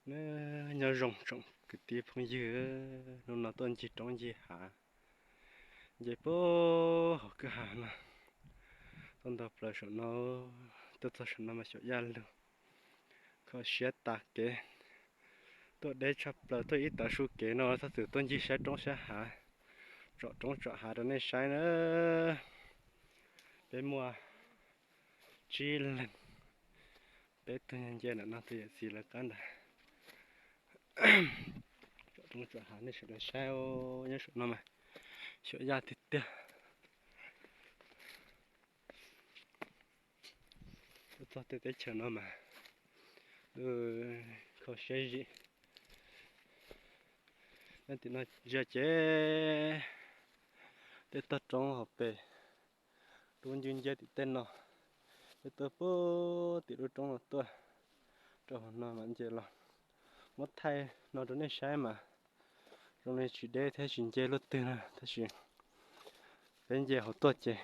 Nyob zoo tsoom kwv tij phooj ywg, hnub no tuaj ncig roob ncig hav, nce puag hauv kwj ha no, tuaj nto plaws saum no, tuaj txog saum no mas xyuam yaj lug, kho siab tas kev, tuaj deb tshaj plaws, tuaj ib tag su kev no txhob txwm tuaj ncig saib roob saib hav, tsom roob tsom hav rau nej saib na. Peb muaj tsib leeg, peb tug nce ntawm no, tus yawm txiv lawv qab ntawd. Tsom roob tsom hav nej sawv daws saib, nyob saum no mas xyuam yaj tiag tiag. Tuaj txog tej teb chaws no mas kho siab zim. Nyob tim no ntsia ces tej tog roob hauv pes, lub ncwb nciab tim tej no, peb tuaj puag tim lub roob no tuaj rau hauv no mam nce los. Muab thaij no rau nej saib mas zoo li tsis deb thiab tsis nce luaj twg na, tab sis peb nce hauv tuaj ces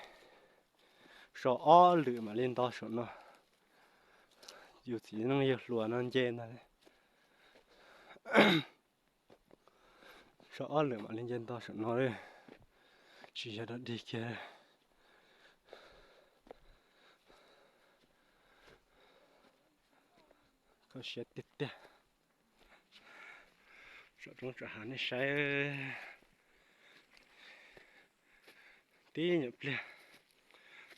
so ob lwm mam li nto saum no. Yus txiv neej yawg hluas no nce ntag. So ob lwm mam li nce nto saum no, tsis yog dog dig kiag. Kho siab tiag tiag. Tsom roob tsom hav nej saib. Tib nyuam pliag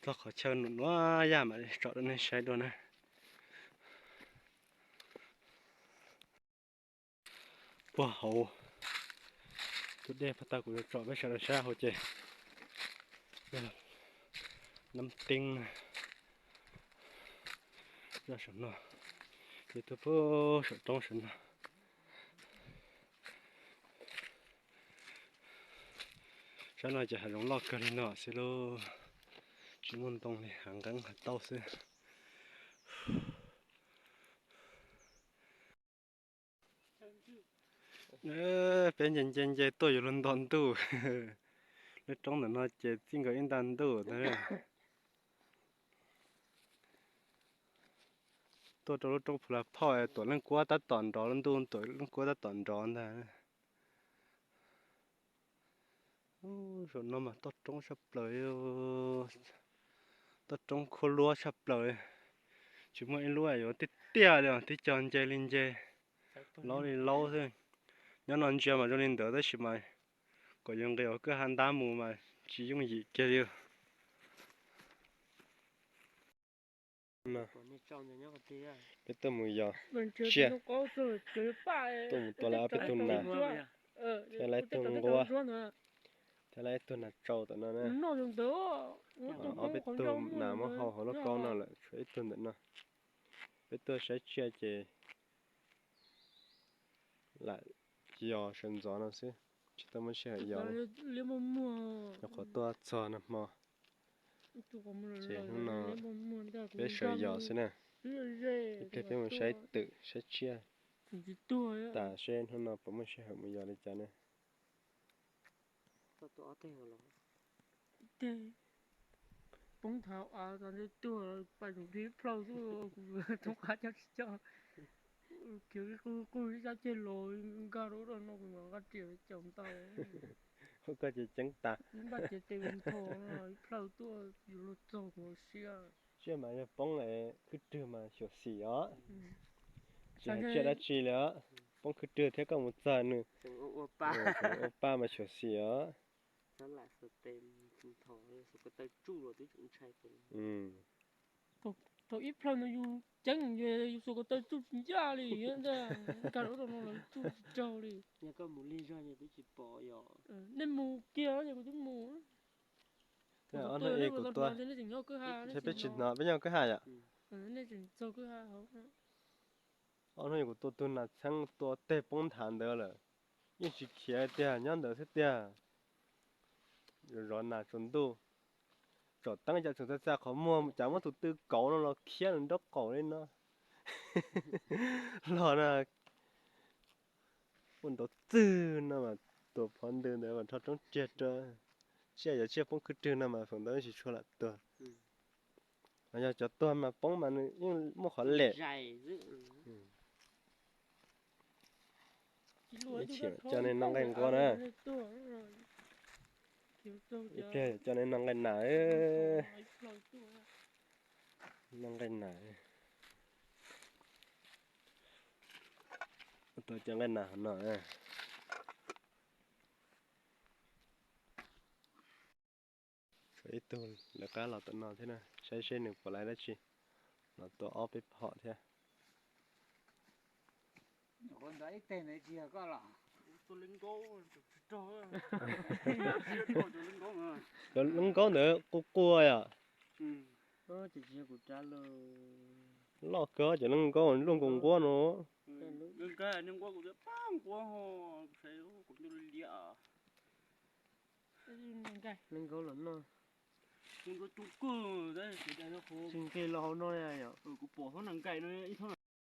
txog qhov chaw nuam nuam yaj mam li tsom rau nej saib dua na. Puag hauv tus dej puag ta kuv yuav tsom peb sawv daws saib hauv ces Nab Teeb na, zaj saum no, ces tuaj puag saum roob saum no. Sab no ces hav zoov loj kawg li no xwb lauj, tsis muaj ntoo li, hav nqeeb hav tauj xwb. Peb nce nce nce tuaj yuav luag nto ntuj. Lub roob ntawm no ces txij nkaus ib nta ntuj ntag. Tuaj rau lub roob Phu La Phoj, tuam leej kuab tab tom nrov, lub ntuj tuam leej kuab tab tom nrov ntag. Saum no mas toj roob tshaj plaws, toj roob khuab luab tshaj plaws li. Tsis muaj ib lub yuav tiaj tiaj li os, tib co nce li nce, laub li laub xwb. Nyob no ntsia mas zoo li ntawd tab sis mas kom yus nqis hauv kwj ha ntab mus mas tsis yooj yim kiag li. Peb tuaj mus yos tsiaj, tuaj mus tua lawv ob peb tug nas, thiab lawv ib tug nquab, thiab lawv ib tug nas tsau tom no na. Ob peb tug nas muab hau hauv lub kaub no lawm, tshuav ib tug ntawm no. Peb tuaj saib tsiaj ces lam yos sawv ntxov no xwb, tsis tau muaj sij hawm yos li. Nyuam qhuav tuaj txog nag hmo, ces hnub no peb sawv yos xwb na. Ib pliag peb mus saib twm saib tsiaj tas seb hnub no puas muaj sij hawm mus yos li cas ne. Poob thav av tas ntsej tuag, pais tus dib plhaw tuaj, kuv thoob qab coj tsis coj, khiav qw qw ib sab ceg los nkag rau ub rau no, kuv mam nqa riam caum ntau. Koj ces ceeb tas, npaj cev tes ntho, ib plhaw tuaj yuav luag txog kuv siab. Tsiaj mas yog poob khwb rwg mas xyuam xim os. Tsis hais tsiaj dab tsi li os, poob khwb rwg thiab koj mus txog nws ua pa mas xyuam xim os. Thaum ib plhaw no yus ceeb, yus xuas ko taw tsuj tsis ncaj li, nkag rau ub rau no los tsuj tsis raug li. Nej mus kiag, kuv twb mus. Ob hnub ib kuv tuaj, peb tsis hnov, peb nyob kwj ha yom. Nej tseem txog kwj ha. Ob hnub ib kuv tua tus nas txheeb tua teg poob nthav ntawd lawm, yeej tsis khiav tiag, nyob ntawd xwb tiag. Zov nas tsaus ntuj, tsom teeb cas tseem txaj txaj qhov muag, cas muab tus tw kauv no los khiab nws nraub qaum li no. Los na, ua ntaub txwg no mas tua phov ntws ntawd mas rho roob riag rau. Tsiaj yog tsiaj poob khwb rwg no mas feem ntau tsis tshua lam tuag. Mas yog cov tuag mas poob mas nws yeej muaj qhov lem. Ib chim coj nej noj nqaij nquab na. Ib pliag coj nej noj nqaij nas. Noj nqaij nas. Tuaj coj nqaij nas hov no. Tshuav ib tug lawv qab los tom no thiab na, saib seb nws puas laiv dab tsi. Los tua ob peb phom thiab. Cov lub nkaub ntawd quaj quaj yom. Loj kawg cov lub nkaub luaj nkaus nquab no. Lub nkaub los noj. Tsis nqis los hauv no yom.